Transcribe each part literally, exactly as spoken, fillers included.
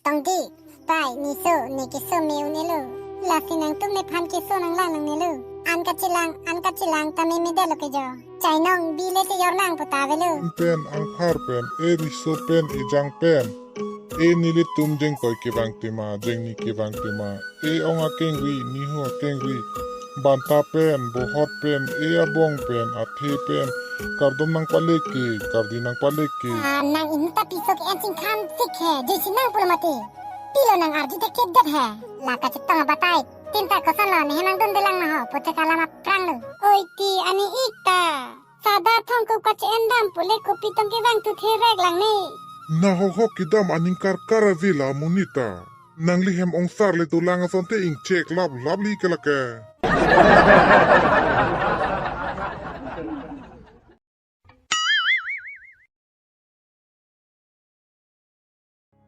Tongdik, Pai, Niso, ne keso me un-elo. Lasi nangtum nephan keso nanglang nangnelo. An kachelang, an kachelang ta memedetlo ke jo. Chainong, bile si yor nang puta avelo. Pen, angphar pen, e riso pen, ejang pen. E nelitum jengkoi kevang tema, jengni kevang tema. E ong akengri, nihu akengri. Banta pen, bohot pen, e abong pen, athe pen. Kardom nangpaleke, kardi nangpaleke. Ah, nang inut ta piso ke-en chingkhan sik he, juicy nang pulo mati. Pilo nang arju thekthe det he. La kachetong abatai. Tin ta kosonlo, nehem nangdundelang ma ho, puthek alam aphranglo. Oi ti, ani ik ta. Sada thongkok kache-en dam pule kopi tong kevang tu therek lang ne. Nahok hok kedam aning karkar avela monit ta. Nangli hem ongsar le dolang asonte ingchek lap lap li ke lake.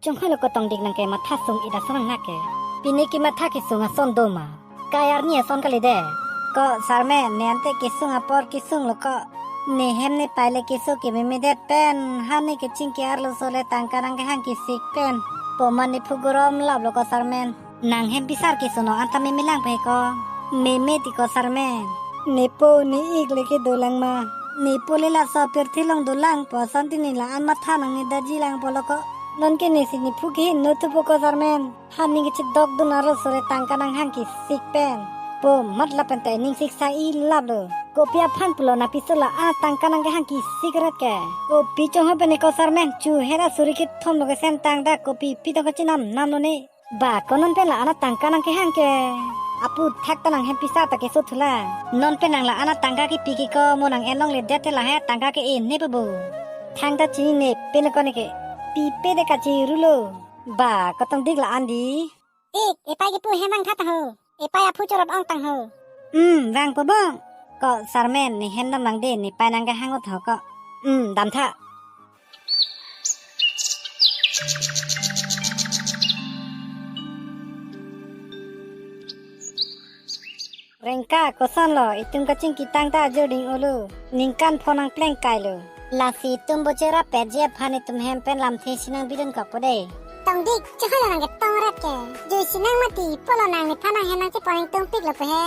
Chonghoi lo ko Tongdik nang kematha sung ida sonang nake. Pini kematha kesung ason do ma. Kai arni ason kali de. Ko Sarmen, ne ante kesung apor kesunglo ko. Nehem nepai le keso kememedet pen. Hani kechingki arloso le tangka nangkehang kesik pen. Poman ne phugorom laplo ko Sarmen. Nanghem pisar keso no anta memelang pe ko. Meme ti ko Sarmen. Nepo ne ik le kedolang ma. Nepo le laso apirthe along dolang po asonte ne la-an matha nangnedaji lang pulo ko. Nonke nesi nephu kehin no thupo ko Sarmen. Hani kechedok dun arloso le tangka nanghang kesik pen. Po mat lapen ta ning siksa i laplo. Kopi aphan pulo nangpiso la-an tangka nangkehang kesik ret ke. Kopi chonghoi pen ne ko Sarmen. Chu hera suri kethom lo kesen tang dak kopi pi tong kachinam namlo ne. Ba, ko non pen la-an atangka nangkehang ke. Aphuthak ta nanghem pisa ta keso thulang. Non pen nang la-an atangka kepi ke ko mo nang en longle det te lahai atangka ke-en ne pubo. Thangta chinine pen ko ne ke. Pipe de kachirulo. Ba, ko Tongdik la-an di. Ik, epai kepu hem vangtha tang ho. Epai aphu chorot ong tang ho. Hmm, vangpo bong. Ko Sarmen, nehem dam lang de, nepai nangkehang ut ho ko. Hmm, damtha. Rengka, kosonlo, itum kachingki tang ta ajor ding-olo. Ningkan pho nangpleng kailo. Lasi itum bocherap petji aphan itum hem pen lamthe si nangbidun kokpo de. Tongdik, chonghoi lo nang ketong ret ke. Juicy nang mati, polo nang nephan nanghem nangchepon ingtungpiklo pe he.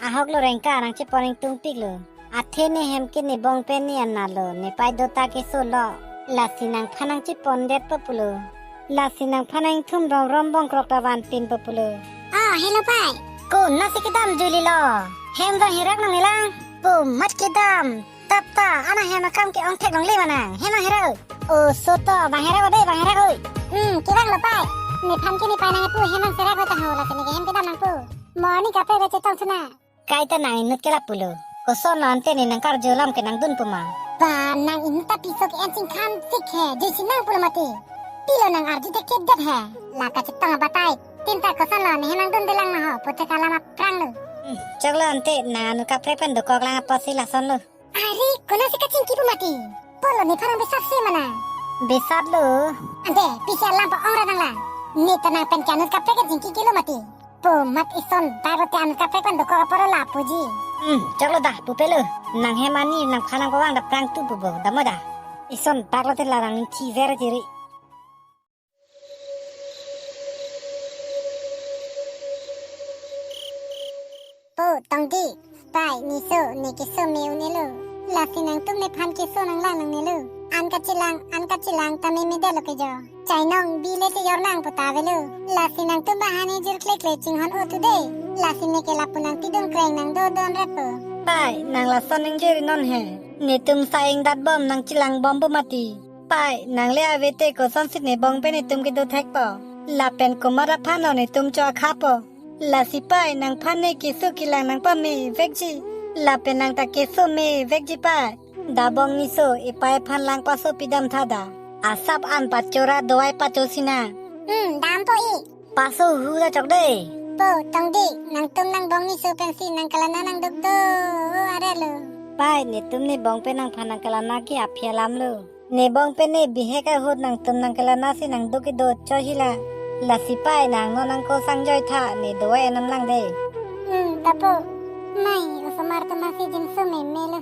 Ahok lo Rengka, nangchepon ingtungpiklo. Athe nehem ke nebong pen ne anatlo, nepai do ta keso lo. Lasi nangphan nangchepondetpo pulo. Lasi nangphan nangthum romrom bongkrok ta vanpinpo pulo. Ah, hello pai. Konatsi kedam juili lo. Hem vangherak nangnelang. Po mat kedam. Tap ta, ana hem akam ke-ong thek longle ma nang. Hem vangherak. O, so to, vangherak ode, vangherak oi. Hmm, kevanglo pai. Nephan ke nepai nangpu hem vangserak oi ta ho, lasi ne ke hem kedam nangpu. Morning kaprek le chetong suna. Kaita nang inut ke lapulo. Kosonlo ante ne nangkarju alam ke nangdunpo ma. Ba, nang inut ta piso ke-en chingkhan sik he, juicy nang pulo mati. Pilo nang arju thekthe det he. La kachetong abatai. Tin ta kosonlo, nehem nangdundelang ma ho, puthek alam aphranglo. Hmm, choklo ante, nang anut kaprek pen dokok lang apotsi lasonlo. Ari, konatsi kachingkipo mati. Polo nephan nang besatsi ma nang. Besatlo. Ante, pisi alam pa ong ra nang lang. Ne ta nang pen ke anut kaprek kachingki kilo mati. Po mat ison bai bote anut kaprek pen dokok apor lapuji. Hmm, choklo da, pupelo. Nanghem ani nangphan nangpavang da prang tu pubo, damo da. Ison bai lote la nang ning thi ver jiri. Po Tongdik, Pai, Niso, ne keso me un-elo. Lasi nangtum nephan keso nanglang nangnelo. An kachelang, an kachelang ta memedetlo ke jo. Chainong, bile si yor nang puta avelo. Lasi nangtum bahane jir klekle chinghon o tu de. Lasi ne ke lapu nangtidun kreng nangdodon repo. Pai, nang lason ningjiri non he. Netum sa ingdat bom nangchelang bompo mati. Pai, nangle ave te kosonsi nebong pen netum kedo thekpo. Lapen komat aphan lo netum cho akhapo. Lasi pai, nangphan ne keso kelang nangpamevekji. Lapen nang ta keso mevekji pai. Da bong Niso, epai aphan lang paso pidam tha da. Asap an pachora dovai pachosi nang. Hmm, dampo ik. Paso hu da chok de. Po, Tongdik, nangtum nang bong Niso pensi nangkelana nangduk do, o arelo. Pai, netum nebong pen nangphan nangkelana ke aphi alamlo. Nebong pen ne bihek ahut nangtum nangkelana si nangduk kedo cho hila. Lasi pai nang non nangko sangjoi tha ne dovai enam lang de. Hmm, tapo. Mai, osomar atum aphansi jinso memelo.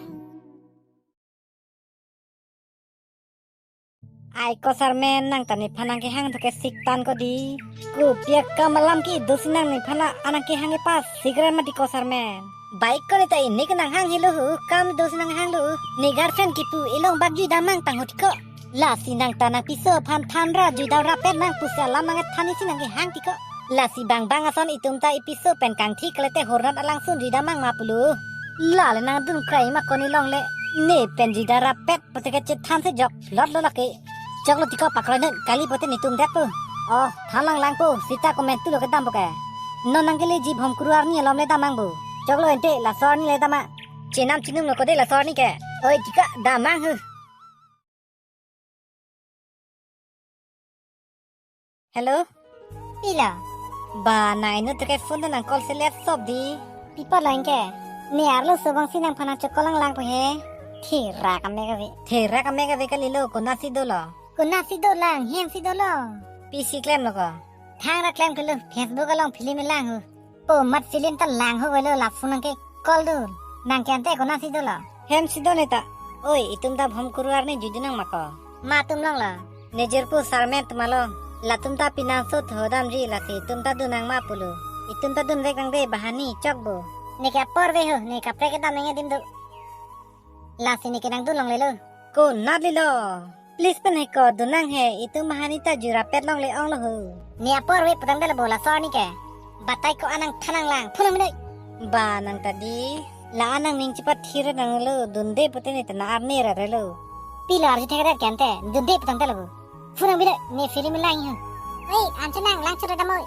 Ai ko Sarmen, nang ta nephan nangkehang thu ke siktan ko di. Kopi akam alam kedo si nang nephan anang kehang ke pasik ran mati ko Sarmen. Bai ko ne ta ini ke nanghang helo ho, kam do si nanghang lo. Ne girlfriend kipu ilong bak jui damang tang ho tiko. Lasi nang ta nangpiso aphan than ra jui dam rapet nang pusi alam nangthan si nangkehang tiko. Lasi bang bang ason itum ta ipiso pen kangthi kalite hornat alangsun jui damang ma pulo. La le nangdun krai ma ko ne longle. Ne pen jui dam rapet pute kachethan si jok lot lo lake. Choklo tiko pakroi nun, kali pute netum det po. Oh, than lang lang po, sita komentu lo kedam po ke. Non nangkeleji Bhomkuru arni alom le damang po. Choklo ante laso arni le dam ma. Chenam chinum lo ko de laso arni ke. Oi tiko damang ho. Hello? Pilo? Ba, nang inut ke phone nang call selet sop di. Pi apot lo anke? Ne arloso bang si nangphan nangchokol lang lang po he. Thera kame kave. Thera kame kave kalilo, konatsi dolo? Konatsi dolang, hemsi dolo. Pisi klemlo ko? Thang ra klem kelo, Facebook along film lang ho. Po mat film ta lang ho velo, la phone nangke call dun. Nang ke ante konatsi dolo? Hemsi do ne ta. Oi, itum ta Bhomkuru arni jui dun nang ma ko? Ma atum longlo? Ne jirpo Sarmen atum along. Latum ta pinangso thodamji, lasi itum ta dun nang ma pulo. Itum ta dunvek nang de, bahani chok bo. Ne ke apor ave ho, ne kaprek kedam nang adim do. Lasi ne ke nangdun longle lo. Konat lilo? Please pen he ko dun nang he, itum bahani ta jui rapet longle ong lo ho. Ne apor ave putang dala bola sor ne ke. Batai ko anang than lang lang, phone nang bi noi. Ba nang ta di, la anang ning chepathir nang lo, dunde pute ne ta nang arni ra re lo. Pilo arju thek ra ke ante, dunde putang dala bo. Phone nang bi noi, ne film lang ho. Oi, anche nang lang chura dam oi.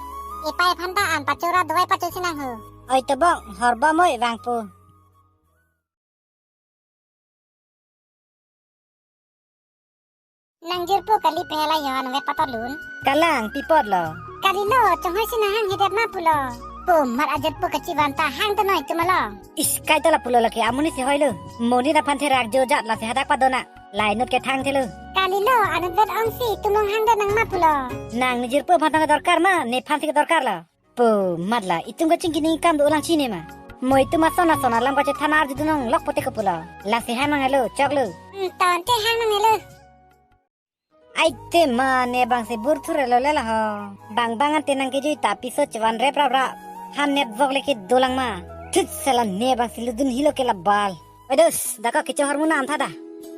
Epai aphan ta an pachora dovai pachosi nang ho. Oi tobok, hor bom oi vangpo. Nang jirpo kali pehela yon vet patot lun. Kalang pi apot lo? Kalilo, chonghoi si nanghang hedet ma pulo. Po mat ajirpo kachivan ta hang ta noi itum along. Is, kaita lapulo lake, amonit si hoilo. Monit aphan therak jojat lasi hadak padona. La inut ke thangthelo. Kalilo, anut vet ong si itum along hang det nang ma pulo. Nang ne jirpo aphan ta dorkar ma, nephan si dorkar lo. Po mat la, itum kachingki ning akam do lang chini ma. Mo itum ason ason alam kachethan arju dun longlok pute ko pulo. Lasi hang nang helo, choklo. Hmm, tangte hang nang helo. Ai te ma, ne bang si bur thur lo le la ho. Bang bang ante nang kejui ta piso chevan rep rap rap. Ha network le kedo lang ma. Thut sala ne bang si ludun helo ke la bal. Oi dos, dak ko kecho hormona antha da.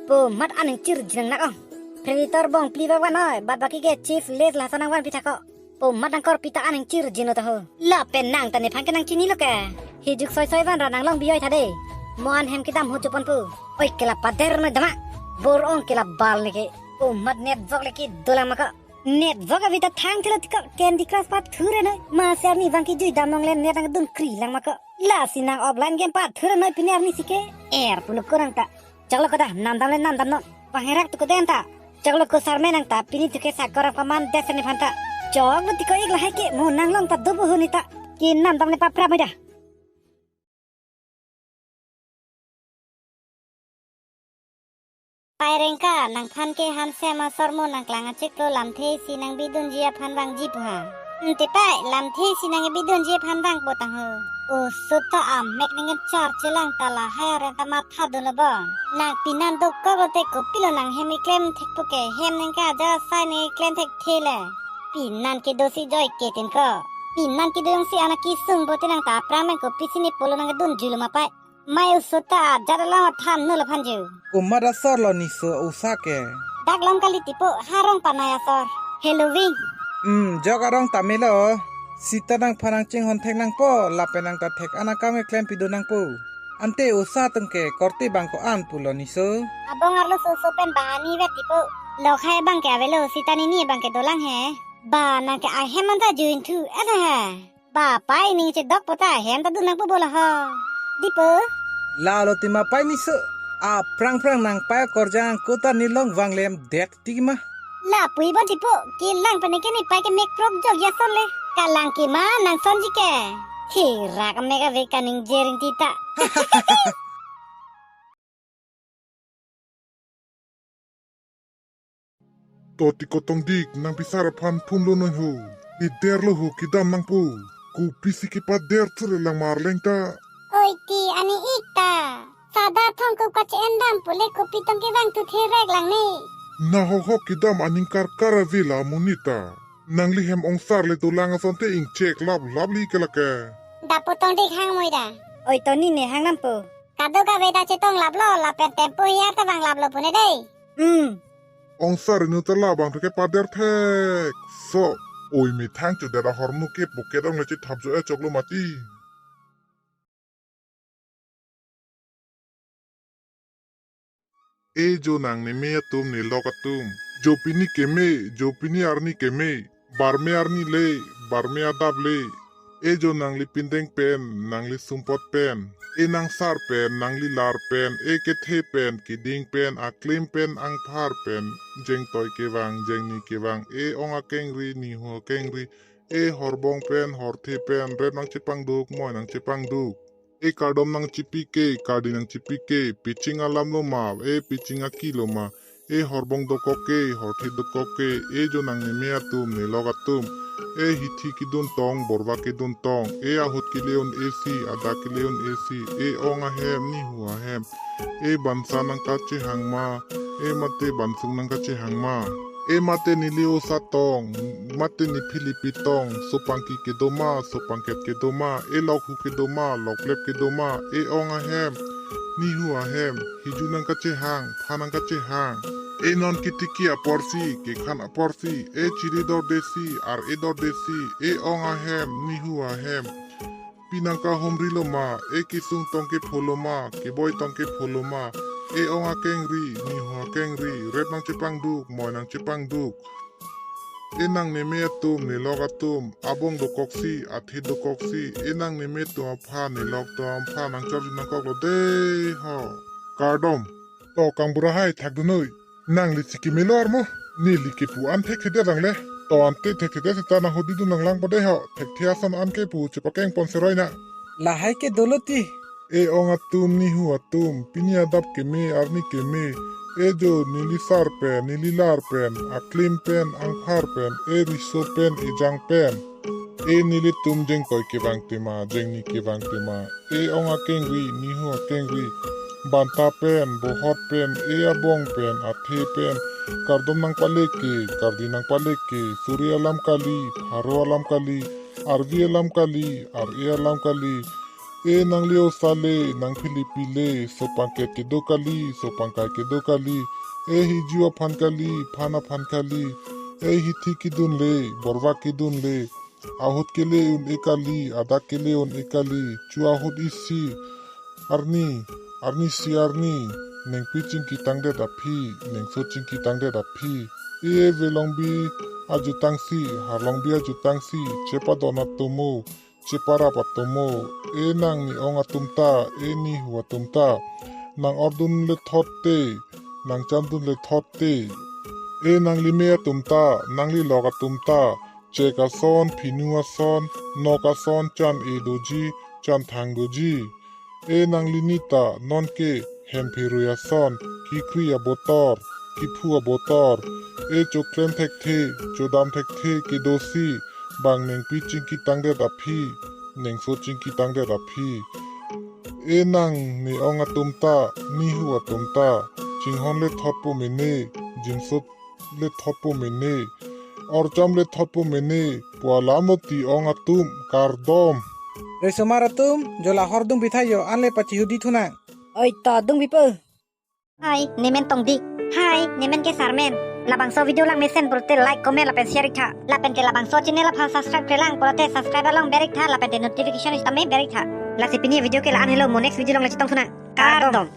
Po mat aning chirji nang nak ong. Predator bong pli bak van oi, bad baki ke chief lace lason nang vanpi tha ko. Po mat nang korpi ta aning chirji no ta ho. Lapen nang ta nephan ke nang chinilo ke. Hijuk soi soi van ra nang long bi oi tha de. Mo an hem kedam ho chupon pu. Oi ke la pader noi dam ma. Bor ong ke la bal ne ke. Po mat network le kedo lang ma ko. Network ave ta thangthelo tiko, Candy Crush pathur noi. Masi arni bang kejui dam longle net nangdun kri lang ma ko. Lasi nang offline game pathur noi pini arni si ke. Er pulo ko nang ta. Choklo ko da, nam dam le nam dam non. Pangherak tu ko den ta. Choklo ko Sarmen nang ta, pini thu ke sakor paman det si nephan ta. Choklo tiko ik lahai ke, mo nang long ta do bo ho ne ta. Ke nam dam le papra mai da. Pai Rengka, nangphan ke Hansem asor mo nangklang achiklo lamthe si nangbidunji aphan vangji pu ha. Ante pai, lamthe si nangbidunji aphan vangpo tang ho. O sota amek nangin char chelang ta lahai areng ta matha dolo bo. Nang pinan dokok lote kopilo nang hem keklem thekpo ke, hem nang ke aja sai nang keklem thekthe le. Pinan kedo si joi ke tin ko. Pinan kedo jongsi anak kesung pote nang ta aphrang pen kopisi ne pulo nangkedunjuilo ma pai. Mai oso ta ajat alam athan nu laphan ju. Komat asor lo niso osa ke? Dak lom kali tipo, ha rong panai asor. Halloween. Hmm, jok arong tame lo. Sita nangphan nangchinghon thek nangpo, lapen nang ta thek an akam keklem pidun nangpo. Ante osa atum ke korte bang ko-an pulo niso? Abong arlo soso pen bahani vet tipo. Lokhai bang ke avelo, sita nini bang ke dolang he. Ba nang ke ahem anta juin thu, eta he. Ba pai ning chedok pota hem ta dun nangpo bola ho. Dipo? Lalo tima pai niso. Aphrang phrang nang pai akorjang kota nelong vanglem det ti ma. Lapui bon tipo, kelang pen ke ne pai ke mek prok jok ya son le. Kalang ke ma nang sonji ke. Hirak mek ave kaning jering tita. To tiko tongdik nang pisar aphan phone lo noi ho. Pider lo ho kedam nangpo. Kopisi kepader thur lang ma arleng ta. Oi ti ani ik ta. Sada thongkup kache-en dam pule kopi tong kevang thu therek lang ne. Nahok hok kedam aning karkar ave la amonit ta. Nangli hem ongsar le dolang asonte ingchek lap lap li ke lake. Dapo tongdik hang moi da. Oi Tony ne hang nampo. Kadokave ta chetong laplo lapen tempo hiar ta vang laplo pune dei. Hmm. Ongsar inut ta labang thek ke pader thek. So, oi methang chudet ahormu ke pocket ong le chethap jo-e choklo mati. E jo nangneme atum nelok atum. Jo pini keme, jo pini arni keme. Barme arni le, barme adap le. E jo nangli pindeng pen, nangli sumpot pen. E nangsar pen, nangli lar pen, e kethe pen, keding pen, aklim pen, angphar pen. Jengtoi kevang, jengni kevang, e ong akengri, nihu akengri. E horbong pen, horthe pen, rep nangchepangduk, moi nangchepangduk. E kardom nangchepi ke, kardi nangchepi ke, piching alam lo ma, e piching aki lo ma, e horbong dokok ke, horthe dokok ke, e jo nangneme atum, nelok atum, e hithi kedun tong, borva kedun tong, e ahut kele un-e si, adak kele un-e si, e ong ahem, nihu ahem, e bansa nangkachehang ma, e mate bansung nangkachehang ma. E mate neli osa tong, mate ne Philipi tong, sopangki kedo ma, sopangket kedo ma, e lokhu kedo ma, loklep kedo ma, e ong ahem, nihu ahem, hiju nangkachehang, pha nangkachehang. E non ketiki aporsi, kekhan aporsi, e chiri dordesi, ar-e dordesi, e ong ahem, nihu ahem. Pi nangkahumri lo ma, e kesung tong kepho lo ma, keboi tong kepho lo ma, e ong akengri, nihu akengri, rep nangchepangduk, moi nangchepangduk. E nangneme atum, nelok atum, abong dokoksi, athe dokoksi, e nangneme atum aphan, nelok atum aphan nangchorju nangkoklo dei ho. Kardom. To kangbura hai thakdun noi. Nangli chikimelo armo. Neli kepu an thekthedet lang le. To ante thekthedet seta nang hodi dun lang lang pade ho. Thekthe ason an kepu chepakeng pon seroi na. Lahai ke dolo ti. E ong atum, nihu atum, pini adap keme, arni keme. E jo neli sar pen, neli lar pen, aklim pen, angphar pen, e riso pen, ejang pen. E nelitum jengtoi kevang tema, jengni kevang tema. E ong akengri, nihu akengri, banta pen, bohot pen, e abong pen, athe pen, kardom nangpaleke, kardi nangpaleke, suri alam kali, pharo alam kali, arvi alam kali, ar-e alam kali. E nangli osa le, nang Philipi le, sopangket kedo kali, sopangkai kedo kali, e hiju aphan kali, phan aphan kali, e hithi kedun le, borva kedun le, ahut kele un-e kali, adak kele un-e kali, chu ahut isi arni, arni isi arni, nengpi chingki tangdet aphi, nengso chingki tangdet aphi. E velongbi ajutangsi, harlongbi ajutangsi, chepadon atomo, cheparap atomo, e nangni ong atum ta, e nihu atum ta, nang-ordun le thot te, nangchandun le thot te. E nanglime atum ta, nanglilok atum ta, chek ason, phinu ason, nok ason, chan-e doji, chan thang doji. E nanglini ta, nonke, hem pherui ason, kikri abotor, kiphu abotor, e choklem thekthe, chodam thekthe kedosi, bang nengpi chingki tangdet aphi, nengso chingki tangdet aphi. E nangni ong atum ta, nihu atum ta, chinghon le thotpo mene, jinso le thotpo mene, orcham le thotpo mene, pu alam lo ti ong atum, kardom. Resomar atum, jo la hor dungpi tha jo, an le pachihudi thunang. Oi to dungpipo. Hai, nemen Tongdik. Hai, nemen ke Sarmen. Labangso video lang mesen pulote like, comment lapen share ik tha. Lapen ke labangso channel aphan subscribe klemkle lang pulote subscribe along ber ik tha lapen te notification sitame ber ik tha. Lasi pini video ke la-an helo, mo next video along le chetong thunang. Kardom.